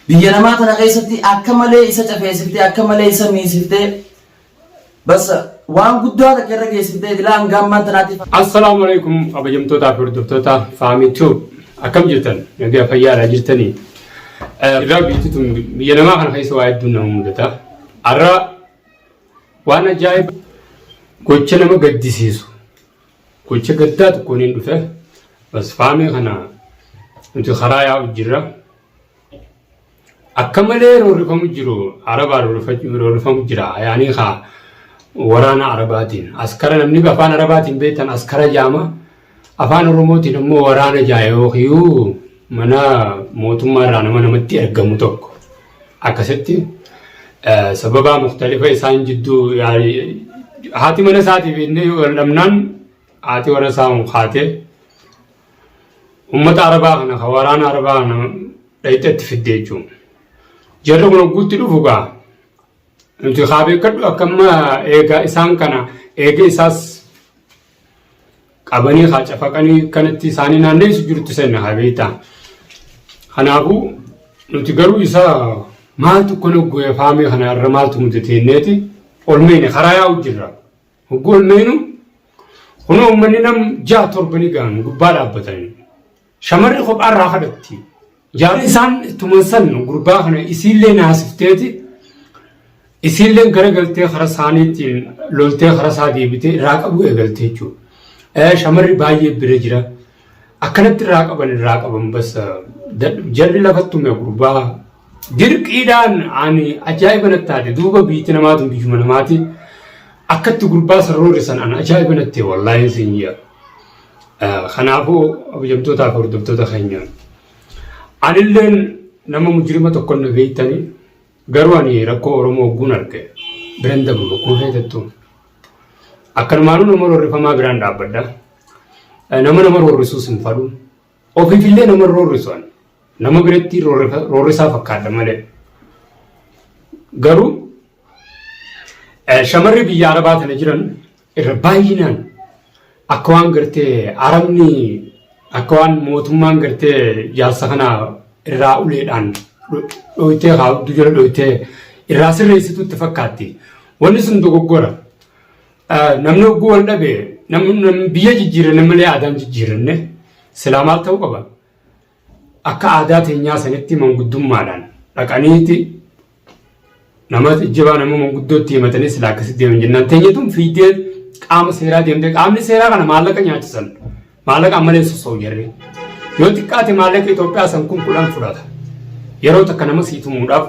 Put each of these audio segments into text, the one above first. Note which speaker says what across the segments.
Speaker 1: Biyya namaa tana keessatti akka malee isa cafeessiftee akka malee isa miisiftee bas waan guddaa takka irra geessiftee dilaa hanga ammaan tanaatiif.
Speaker 2: Assalaamu alaikum kabajamtootaa fi hordoftoota Faamii Tube. Akkam jirtan? Nagaa fayyaadha jirtanii? Irraa biyyi tun biyya namaa kana keessa waa hedduun nama mudata. Har'a waan ajaa'iba gocha nama gaddisiisu gocha gaddaa tokkoon hin dhufe. Bas faamii kana nuti karaa yaa'u jirra. Akka malee roorrifamu jiru Arabaa roorrifamu jira. Yaanii kaa waraana Arabaatiin. Askara namni afaan Arabaatiin beektan askara jaama. Afaan Oromootiin immoo waraana jaa yookiin mana mootummaa irraa nama namatti ergamu tokko. Akkasitti sababaa muktalifa isaan jidduu haati mana isaatiif inni wal dhabnaan haati warra isaa kaatee Uummata Arabaa kana kan waraana Arabaa kana dhayxetti fidde jechuudha. Jarri kun hogguutti dhufu gaa nuti haa beekadhu akka amma eegaa isaan kana eega isaas qabanii haa cafaqanii kanatti isaanii naanneessu jirtu senna haa beektaa. Kanaafuu nuti garuu isa maaltu kun hoggu'ee faamii kana irra maaltu mudate jenneeti olmeene karaa yaa'u jirra. Hogguu ol meenu kunoo uummanni nam ja'a torba ni gahan gubbaa dhaabbatanii. Shamarri kophaa irraa kadhatti. Jaarri isaan tuman san gurbaa kana isiillee naasifteeti isiilleen garagaltee karaa isaaniitiin loltee karaa isaa deebitee irraa qabuu eegalte jechuudha. Shamarri baay'ee bira jira. Akkanatti irraa qaban irraa qaban bas jarri lafatti tume gurbaa Dirqiidhaan ani ajaa'iba natti taate duuba biitti namaa tun biyyuma namaati akkatti gurbaa san roorrisan an ajaa'iba natti ta'e wallaahi siin jea. Kanaafuu kabajamtootaa fi hordoftoota keenya anilleen nama mujrima tokko na beektanii garuu ani rakkoo Oromoo hogguun arge biran dabru bakkuma feetettu. Akkanumaanuu nama roorrifamaa biraan dhaabbadha. Nama nama roorrisuus hin fadhu. Ofiifillee nama roorrisu ani. Nama biratti roorrisaa fakkaadha malee. Garuu shamarri biyya Arabaa tana jiran irra baay'inaan akka waan gartee Arabni akka waan mootummaan gartee jaarsa kana irraa uleedhaan dhoytee haa hudduu jala dhoytee irraa sirreessitu itti fakkaatti. Wanni sun dogoggora. Namni hogguu wal dhabe namni biyya jijjiiranne malee aadaan jijjiiranne silaa maal ta'uu qaba? Akka aadaa teenyaa sanitti manguddummaadhaan dhaqaniiti nama jabaa nama manguddootti himatanii silaa akkasitti deeman jennaan teenya tun fiigdee qaama seeraa deemtee qaamni seeraa kana maallaqa nyaachisan maallaqa ammalee sossoo'u jarri yoo xiqqaate maallaqa Itoophiyaa san kun 10 fudhata yeroo takka nama sii tumuudhaaf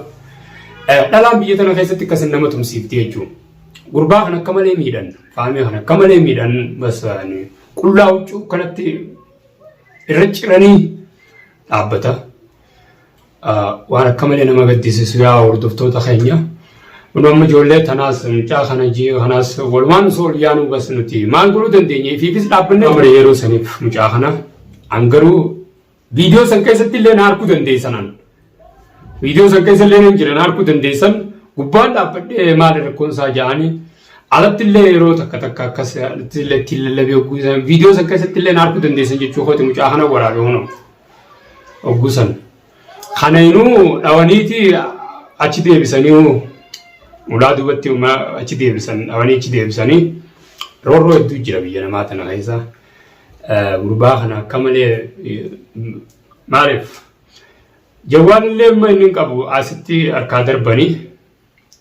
Speaker 2: dhalaan biyya tana keessatti akkasin nama tumsiifti jechuudha. Gurbaa kan akka malee miidhan faamii kan akka malee miidhan bas qullaa huccuu kanatti irra ciranii dhaabbata. Waan akka malee nama gaddisiisu yaa hordoftoota keenya. Kun amma ijoollee tanaas mucaa kana jii kanaas walumaan osoo ol yaanuu bas nuti maal godhuu dandeenya ifiifis dhaabbannee amma yeroo saniif mucaa kana an garuu viidiyoo san keessatti illee na arguu dandeessan an. Viidiyoo san keessa illee nan jira na arguu dandeessan gubbaan dhaabbadhee maali rakkoon isaa ja'anii alatti illee yeroo takka takka akkas alatti illee ittiin lallabee hogguu san viidiyoo san keessatti illee na arguu dandeessan jechuu kooti mucaa kana waraabe hunoo hogguu san. Kana inuu dhawaniiti achi deebisanii ulaa duubatti achi deebisan dhawanii achi deebisanii roorroo hedduu jira biyya namaa tana keessa. Gurbaa kana akka malee maaliif Jawwaal illee amma inni hin qabu asitti harkaa darbanii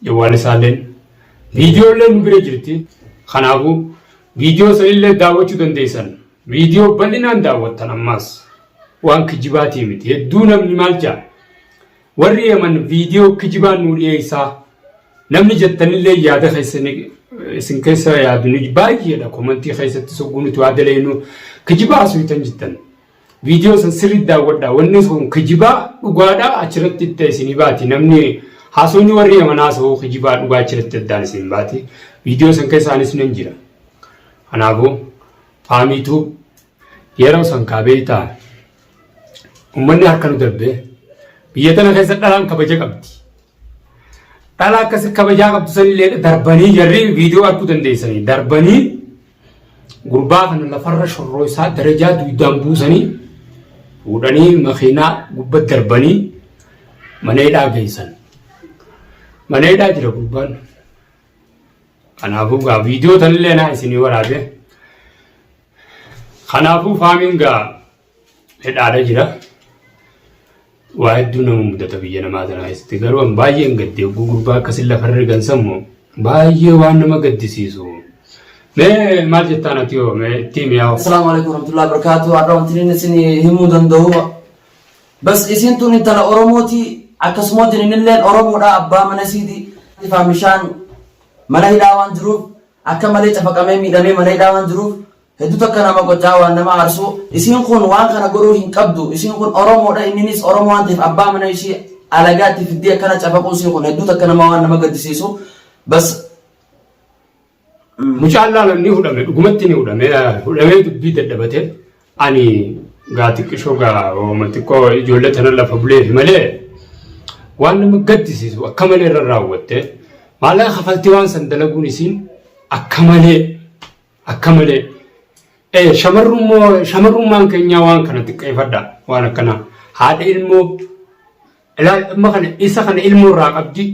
Speaker 2: jawwaal isaalleen viidiyoo illee nu bira jirti. Kanaafuu viidiyoo sanillee daawwachuu dandeessan. Viidiyoo bal'inaan daawwattan ammaas waan kijibaatii miti. Hedduu namni maal jaa warri Yaman viidiyoo kijibaan nuu dhiyeessaa namni jettanillee yaada keessan isin keessa yaadu ni baay'eedha. Komantii keessatti sogguu nuti waa daleenu kijibaa haasoftan jettan. Viidiyoo san sirriitti daawwadhaa. Wanni sun kijibaa dhugaadhaa achirratti itti isinii baati. Namni haasofni warri Yaman haasa'u kijibaa dhugaa achirratti addaan isin baati. Viidiyoo san keessa anis nan jira. Kanaafuu faamiituu yeroo san kaa beektaa uummanni harka nu darbee biyya tana keessa dhalaan kabaja qabdi. Dhala akkasi kabajaa qabdu sanillee darbanii jarri viidiyoo arguu dandeessanii darbanii Gurbaa kana lafarra shorroo isaa darajaa duudaan buusanii fuudhanii makiinaa gubba darbanii mana hidhaa geessan. Mana hidhaa jira gurbaan. Kanaafuu gaa viidiyoo tanillee naa isinii waraabe. Kanaafuu faamiin gaa hidhaadha jira. Waa hedduu nama mudata biyya namaa tana keessatti garuu an baay'een gadde hogguu gurbaa akkasii lafarra rigan sammu baay'ee waan nama gaddisiisu. Mee maal jettaan ati hoo mee itti himi yaa.
Speaker 1: Assalamu alaikum warahmatullahi wabarakatuh. Har'a wanti inni isin himuu danda'u bas isin tun intala Oromooti akkasuma innilleen Oromoodha abbaa mana isiiti. Faamishaan mana hidhaa waan jiruuf akka malee cafaqamee miidhamee mana hidhaa waan jiruuf hedduu takka nama qocaa waan nama aarsu. Isiin kun waan kana godhuu hin qabdu. Isiin kun Oromoodha, inninis Oromoo waan ta'eef abbaa mana ishii alagaatti fiddee akkana cafaquu isiin kun hedduu takka nama waan nama gaddisiisu. Bas
Speaker 2: Mucaan laalan ni hudhame dhugumatti ni hudhame hudhamee dubbii dadhabate ani gaa xiqqishoo gaa ooma xiqqoo ijoollee tana lafa buleefi malee waan nama gaddisiisu akka malee irra raawwatte maallaqa kafaltii waan san dalaguun isiin akka malee akka malee shamarrummaan keenyaa waan kana xiqqeeffadha waan akkanaa haadha ilmoo ilaal amma kana isa kana ilmoo irraa qabdi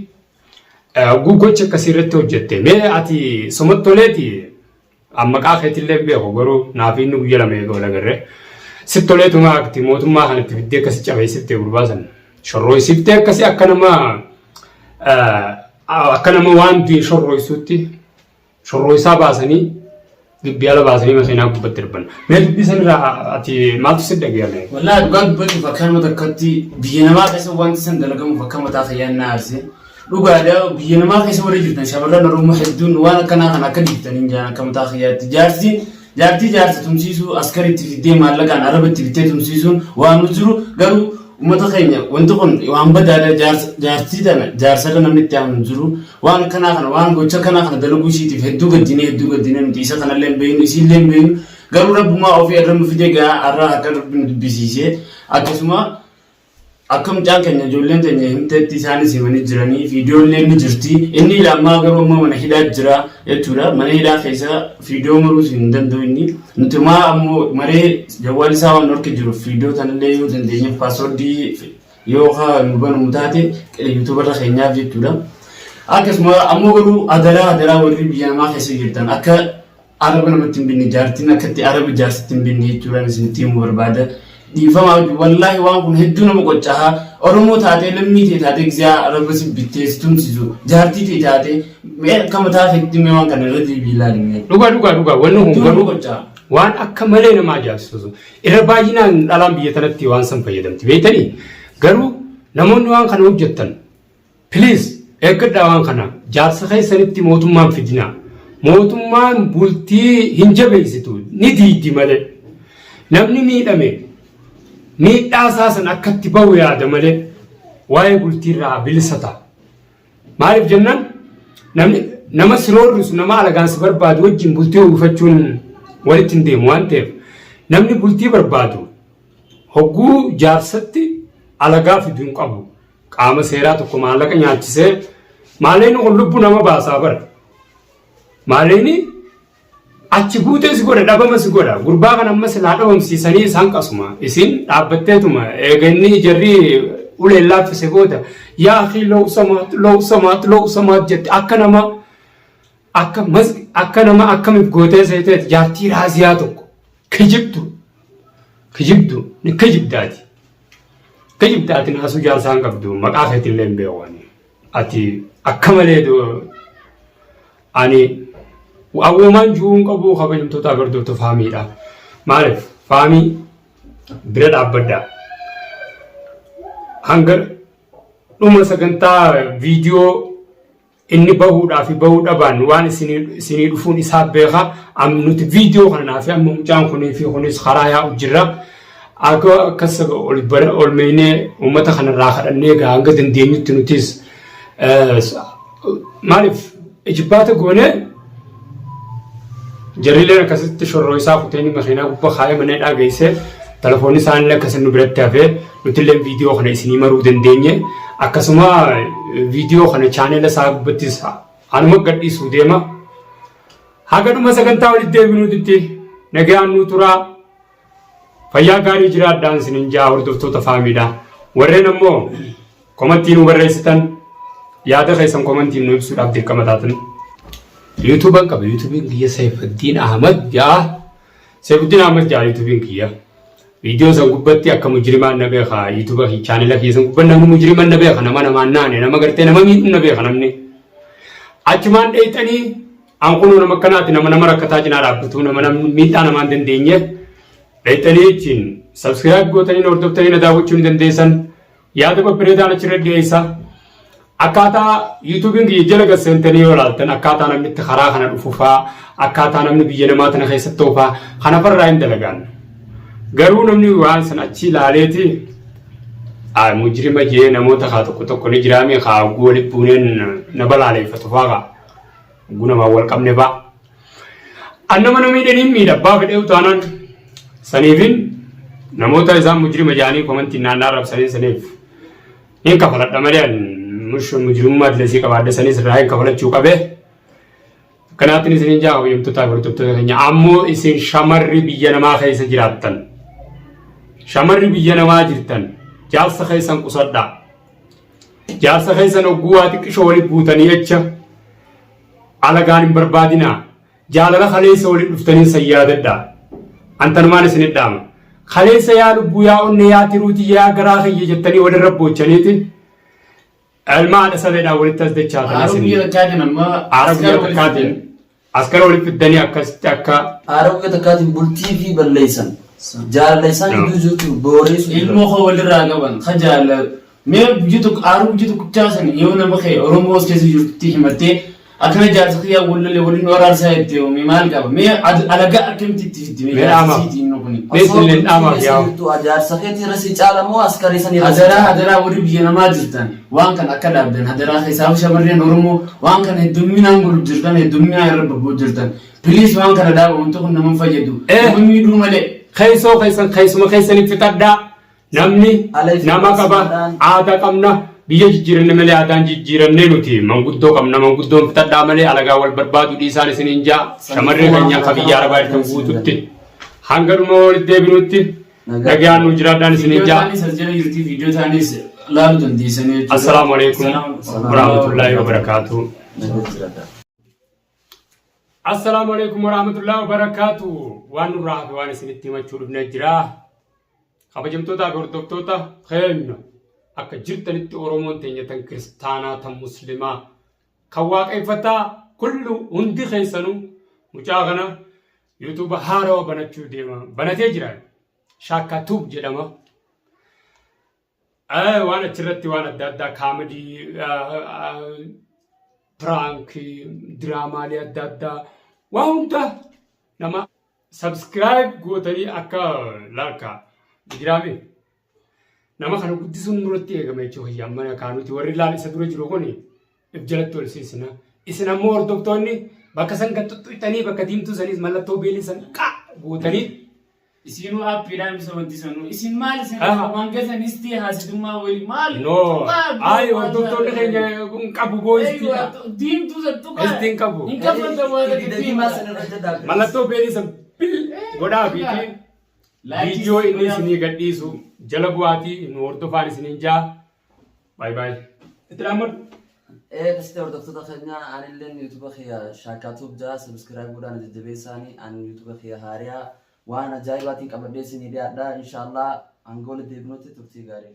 Speaker 2: gocha akkasii irratti hojjette mee ati somottoleeti maqaa keetillee hin beeku garuu naaf inni guyya lama eega wal agarre sittoleetuma akti mootummaa kanatti fiddee akkasi cabeessiftee gurbaa san shorrooysiftee akkasi akka nama waan du'e shorrooysuutti shorrooysaa baasanii dubbii ala baasanii makiinaa gubbatti darban. Mee dubbii sanirraa ati maaltu si dhagayame?
Speaker 3: Wallaahi dhugaa dubbachuuf akka nama takkatti biyya namaa keessa wanti san dalagamuuf akka mataa kiyyaan na aarse. Dhugaadha biyya namaa keessa warri jirtan shamarran Oromoo hedduun waan akkanaa kana akka dhiiftan hin jaan akka mataa kiyyaatti. Jaarsi jaartii jaarsa tumsiisuu askaritti fiddee maallaqaan arabatti bittee tumsiisuun waan nu jiru garuu uummata keenya wanti kun waan badaadha jaartii tana jaarsarra namni itti aanu hin jiru waan akkanaa kana waan gocha akkanaa kana dalaguu isiitiif hedduu gaddinee hedduu gaddinee nuti isa kanallee hin beeknu isiillee hin beeknu garuu rabbumaa ofii irra nu fidee gaa har'a akka rabbi nu dubbisiisee akkasuma akka mucaan keenya ijoolleen teenya himteetti isaanis himanii jiranii viidiyoollee ni jirti inni lammaa garuu amma mana hidhaa jira jechuudha mana hidhaa keessa viidiyoo maruus hin danda'u inni nuti maa ammoo maree jawwaal isaa waan horke jiru viidiyoo tanallee yoo dandeenye paaswordii yoo haa nu banamu taate yuutuubarra keenyaaf jechuudha. Akkasuma ammoo garuu adaraa adaraa warri biyya namaa keessa jirtan akka araba namatti hin binne jaartiin akkatti araba jaarsatti hin binne jechuudhaan isinitti himuu barbaada. Dhiifamaa wajjin wallaahi waan kun hedduu nama qoccaha. Oromoo taatee lammii ta'e taatee gizaa araba si bittee si tumsisu jaartii ta'e taatee mee akka mataa keetti mee waan kana irra deebii ilaali mee.
Speaker 2: Dhugaa dhugaa dhugaa wanni kun
Speaker 3: Hedduu nama
Speaker 2: garuu
Speaker 3: qoccaha.
Speaker 2: waan akka malee nama ajaa'ibsiisu. Irra baay'inaan dhalaan biyya tanatti waan san fayyadamti beektanii garuu namoonni waan kana hojjettan please eeggadhaa waan kana jaarsa keessanitti mootummaan fidinaa. Mootummaan bultii hin jabeessitu ni diiddi malee. Namni miidhame miidhaa isaa san akkatti bahu yaada malee waa'ee bultiirraa bilisa ta'a. Maaliif jennaan namni nama si roorrisu nama alagaan si barbaadu wajjin bultii uwwifachuun walitti hin deemu waan ta'eef namni bultii barbaadu hogguu jaarsatti alagaa fiduu hin qabu. Qaama seeraa tokko maallaqa nyaachisee maallaqni kun lubbuu nama baasaa bara. Maallaqni achi buutee si godha dhabama si godha gurbaa kana amma silaa dhabamsiisanii isaan qasuma isin dhaabbatteetuma eega inni jarri uleen laaffise booda yaa akii low samaat low samaat low samaat jette akka nama akka mas akka nama akkamiif gootee seeteet jaartii raaziyaa tokko kijibdu kijibdu ni kijibdaati kijibdaati naasuu jaarsaan qabdu maqaa keetillee hin beeku ani ati akka malee ani awwoomaan jiruun qabu kabajamtoota hordoftoota faamiidha. Maaliif faamii bira dhaabbadha. Hanga dhuma sagantaa viidiyoo inni bahuudhaa fi bahuu dhabaan waan isinii dhufuun isaa beeka. Nuti viidiyoo kana naaf amma mucaan kunii fi kunis karaa yaa'u jirra. Akka akkas ol meynee uummata kanarraa kadhannee egaa hanga dandeenyutti nutis maaliif ijibbaata goonee jarrileen akkasitti shorroo isaa kuteen makiinaa gubbaa kaayee mana hidhaa geessee telefoonni isaanillee akkasii nu biratti hafee nutillee viidiyoo kana isinii maruu dandeenye akkasuma viidiyoo kana chaanela isaa gubbattis anuma gadhiisuu deema. Haga dhuma sagantaa walitti deebinuutitti Nagaan nuu turaa. Fayyaa gaarii jiraadhaan isinin jaa hordoftoota faamiidha. Warreen ammoo komantii nu barreessitan yaada keessan komantiin nu ibsuudhaaf dirqama taatan. Yuutuuban qaba. Yuutuubiin kiyya Seefuddiin Ahmad jaa. Seefuddiin Ahmad jaa yuutuubiin kiyya. Viidiyoo san gubbatti akka mujrimaan na beeka. Yuutuuba chaanela kiyya san gubbatti namni mujriman na beeka. Nama namaan naane nama gartee nama miidhu na beeka namni. Achumaan dheeyxanii an kunoo nama akkanaati nama nama rakkataa cinaa dhaabbatu nama namni miidhaa namaan dandeenye dheeyxanii ittiin subscribe gootanii na hordoftanii na daawwachuu ni dandeessan. Yaada babbareedaan achirra dhiyeessa. Akkaataa yuutuubiin kiyya jala gad seentanii yoo ilaaltan akkaataa namni itti karaa kana dhufu faa akkaataa namni biyya namaa tana keessatti ta'u faa kana farraa hin dalagaan. Garuu namni waan san achi ilaaleeti mujrima jee namoota kaa tokko tokko ni jiraame kaa hogguu walitti buuneen na balaaleeffatu faa kaa hogguu namaan wal qabne faa. An nama na miidhaniin miidha abbaa fedhee utaanaan saniifin namoota isaan mujrima jaanii komantiin naannaa arrabsanii saniif hin kafaladha malee an mujrimummaa dilasii qabaadhe saniis irraa hin kafalachuu qabee. Akkanaatiin isinin jaa kabajamtootaa fi hordoftoota keenya ammoo isin shamarri biyya namaa keessa jiraattan shamarri biyya namaa jirtan jaarsa keessan qusadhaa jaarsa keessan hogguu waa xiqqishoo walitti buutanii jecha alagaan hin barbaadinaa jaalala kaleessa walitti dhuftanii san yaadadhaa antanumaan isin dhaama kaleessa yaa lubbuu yaa onnee yaa tiruuti yaa garaa kiyya jettanii walirra boochaniiti Ilma haadha sabeedhaan walitti as dachaatan
Speaker 3: Aaruu
Speaker 2: isin.
Speaker 3: biyya takkaatiin amma
Speaker 2: Aara guyyaa
Speaker 3: askara walitti
Speaker 2: takkaatiin
Speaker 3: fidan.
Speaker 2: askara walitti fiddanii akkasitti akka
Speaker 1: Aara guyyaa takkaatiin bultii fi balleessan. Jaalala isaan
Speaker 2: No.
Speaker 1: gidduu jirtu booreessu jira.
Speaker 3: Ilmoo koo walirraa qaban ka jaalala mee biyya tokko aaruu biyya tokkichaa sana yoo nama kee Oromoo as keessa jirtutti himattee akkana jaarsa kiyyaa wal lolee waliin nu araarsaa jettee mee maal qaba mee alagaa akkamitti itti fiddi mee
Speaker 2: Mee dhaama.
Speaker 3: jaarsa siitiin nu kuni.
Speaker 2: Mee
Speaker 1: Osoo
Speaker 2: isin
Speaker 1: bultii
Speaker 2: dhaamaaf
Speaker 1: keessa
Speaker 2: yaa.
Speaker 1: jirtu jaarsa keetii irra si caala moo askarii san irra si
Speaker 3: Hadaraa
Speaker 1: caala?
Speaker 3: hadaraa warri biyya namaa jirtan waan kana akka dhaabdan hadaraa keessaaf shamarreen Oromoo waan kana heddumminaan godhu jirtan heddumminaan irra bobba'u jirtan. Please waan kana dhaaba wanti kun nama hin fayyadu. Nama miidhuu malee.
Speaker 2: Keessoo keessan keessuma keessanitti fixadhaa. Namni
Speaker 1: Ala ifi
Speaker 2: nama qaba
Speaker 1: baasuudhaan.
Speaker 2: aadaa qabna biyya jijjiiranne malee aadaan jijjiirannee nuti manguddoo qabna manguddoon fixadhaa malee alagaa wal barbaadu dhiisaan isiniin jaa shamarree keenya akka biyya arabaa jirtan guututti hanga dhuma walitti deebinutti
Speaker 1: Nagaa.
Speaker 2: nagaan nu jiraadhaan isiniin
Speaker 3: Viidiyoo
Speaker 2: jaa.
Speaker 3: taanis as jala jirti viidiyoo taanis laaluu dandeessanii jechuudha.
Speaker 2: Assalaamu alaikum
Speaker 3: Assalaamu
Speaker 2: warahmatullaahi wabarakaatuh.
Speaker 1: Nagaa jiraadhaa.
Speaker 2: Assalaamu alaikum warahmatullaahi wabarakaatuh. Waan nurraa hafe waan isinitti himachuu dhufnee jira. Kabajamtootaa fi hordoftoota keenya akka jirtanitti Oromoon teenya tan kiristaanaa tan muslimaa kan waaqeffataa kullu hundi keessanuu mucaa kana yuutuuba haarawa banachuu deema banatee jira. Shaakkaa Tuub jedhama. Waan achirratti waan adda addaa kaamadii piraankii diraamaalee adda addaa waan hunda nama Subscribe gootanii akka laakka jiraame nama kana guddisuun nurratti eegama jechuudha kiyya amma kaa nuti warri laal isa dura jiru kun if jalatti ol seensina isin ammoo hordoftoonni bakka san gad xuxxuxxanii bakka diimtuu saniis mallattoo beelii san qaa gootanii
Speaker 3: Isinuu aappiidhaan ibsa wanti sanuu. Isin maal isin
Speaker 2: Aha.
Speaker 3: waan keessan istii haasidummaa wayii maal?
Speaker 2: no ay hordoftoonni keenya kun qabu boo'istiidha
Speaker 3: Diimtuu san tuqaa.
Speaker 2: Istiin hin qabu.
Speaker 3: Hin qabu waan
Speaker 1: Ibidda diimaa san irra jedhaa.
Speaker 2: Mallattoo beelii san bil godhaa fiitii viidiyoo inni isinii gadhiisu jala bu'aatii nu hordofaan isiniin jaa. Baay baay. Itti dhaammadhu.
Speaker 1: Ee akkasitti hordoftoota keenya anilleen yuutuuba kiyya Shaakkaa Tuub jaa subscribe godhaan jajjabeessaani an yuutuuba kiyya haariyaa waan ajaa'ibaatiin qabadhee isinii dhiyaadha inshaallah hanga walitti deebinutti turtii gaarii.